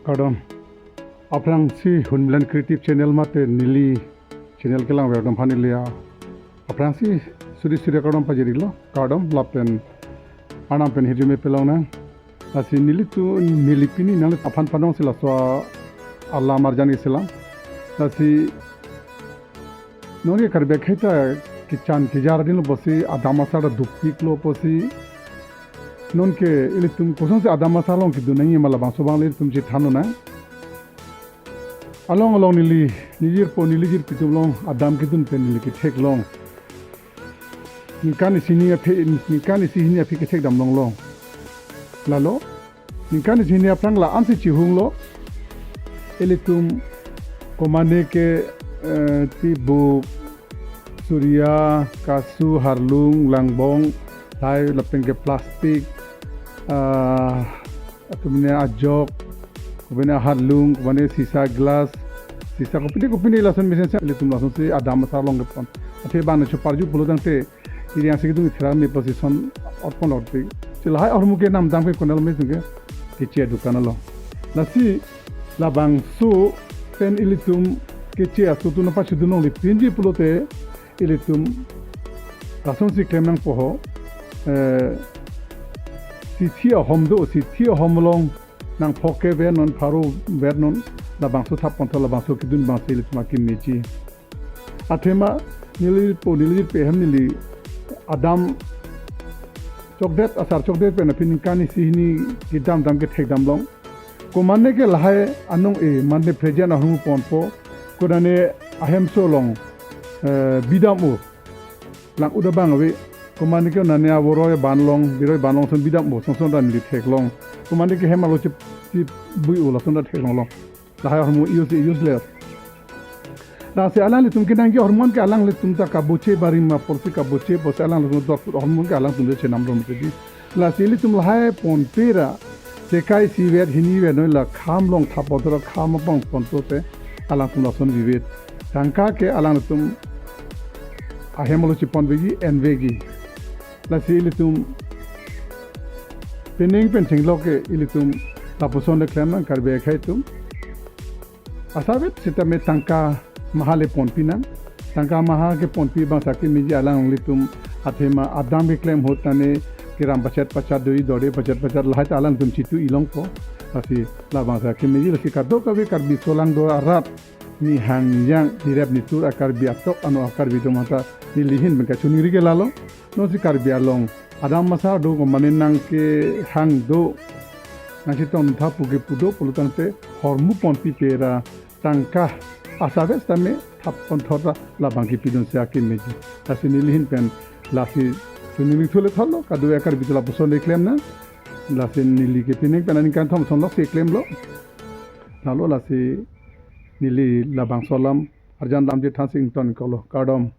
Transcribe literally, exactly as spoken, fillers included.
Kardom. Aphrangsi Hunmilan Creative Channel mate neli channel kelang ver dom aphan neli aphrangsi suri suri kardom pajirilo. Kardom lapen Arnam pen hirjume pelongnang. Lasi nelitum neli pini nang aphan panong si laso alam arjan isilam. Lasi nonke Karbi akhei ta kechan kejar dinlo pusi, adam asar ta dukpiklo pusi. Nonke ilitum kosonsi adam asar along kedun nangji ma labangso abang le ilitum chethan lonang. Along along neli, neli jirpo, neli jirpi atum along adam kedun pen neli ketheklong. Ningkan isi hini aphi, ningkan isi hini aphi kethek dam longlong. Lalo, ningkan isi hini aphrang la-ansi chihunglo. Ilitum komane ke, eh, tibuk, suriya, kasu, harlung, langbong, lahai lapen ke plastic, ah, atum ne ajok, kopine harlung, kopine sisa glass, sisa kopine kopine lason mesen se ilitum lasonsi adam asar along kepon. Athe bang ne choparju pulo tangte, iri angse kedung ithera me position otpon lok ti. Si lahai ahormu ke namdang ke konel me tungke keche adukan along. Lasi labangso pen ilitum keche aso atum nangpachudun longle pinji pulote ilitum lasonsi klem nangpo ho, eh, sithi ahom do, sithi ahom along nangphok ke ver non, pharo ver non, labangso thap ponthor, labangso kedun abangsi ilitum akemji. Athema neli po, neli pe hem neli adam chokdet, asar chokdet pen aphi ningkan isi hini kedam dam kethek dam long. Komane ke lahai anong e, mane present ahormu ponpo, konane ahemso along, eh, bidam o. Lang uda bang ave, komane ke nane avoroi banlong, biroi banlong ason bidam o, song song dan neli theklong. Komane ke hem alo chip, chip bui o lason dan theklong long. Lahai ahormu use, useless. Lasi alanglitum kenangji ahormu ke alanglitum ta kaboche barim ma porsi kaboche porsi alanglitum dot ahormu ke alangtum le chenam rom tedi. Lasi ilitum lahai ponpe ra, sekai isi vet hini vet noi la kham long thap ponthor kham apang ponthor te alangtum lason vivet. Tangka ke alangtum ahem alo chipon vegi, en vegi. Lasi ilitum pining pen chenglok ke ilitum lapuson le klem nang Karbi akhei atum. Asapvet sitame tangka maha le ponpi nang. Tangka maha keponpi abang si akemji alanglitum athema adam keklem ahut tane keram pachet pachet dori dori pachet pachet lahai ta alangtum chitu ilongpo. Lasi labang si akemji lasi kadokave Karbi aso alang do arat nihang nijang nirep nitur a-Karbi atok ano a-Karbi atum anta neli ahin pen kachiningri ke lalo. Nonsi Karbi along adam asar do komane nangkehang do, nangchetong tha pu ke pu do pulo tangte hormu ponpipe ra tangka asapvet sitame thap ponthor ta labang kepidun si akemji. Lasi neli ahin pen lasi chiningri thu le thotlo, kadokave Karbi atum lapuson le klem nang. Lasi neli ke pining pen aningkan thom son lok si klemlo. Lalo lasi neli labangso alam arjan damji thansi ingtonkoklo. Kardom.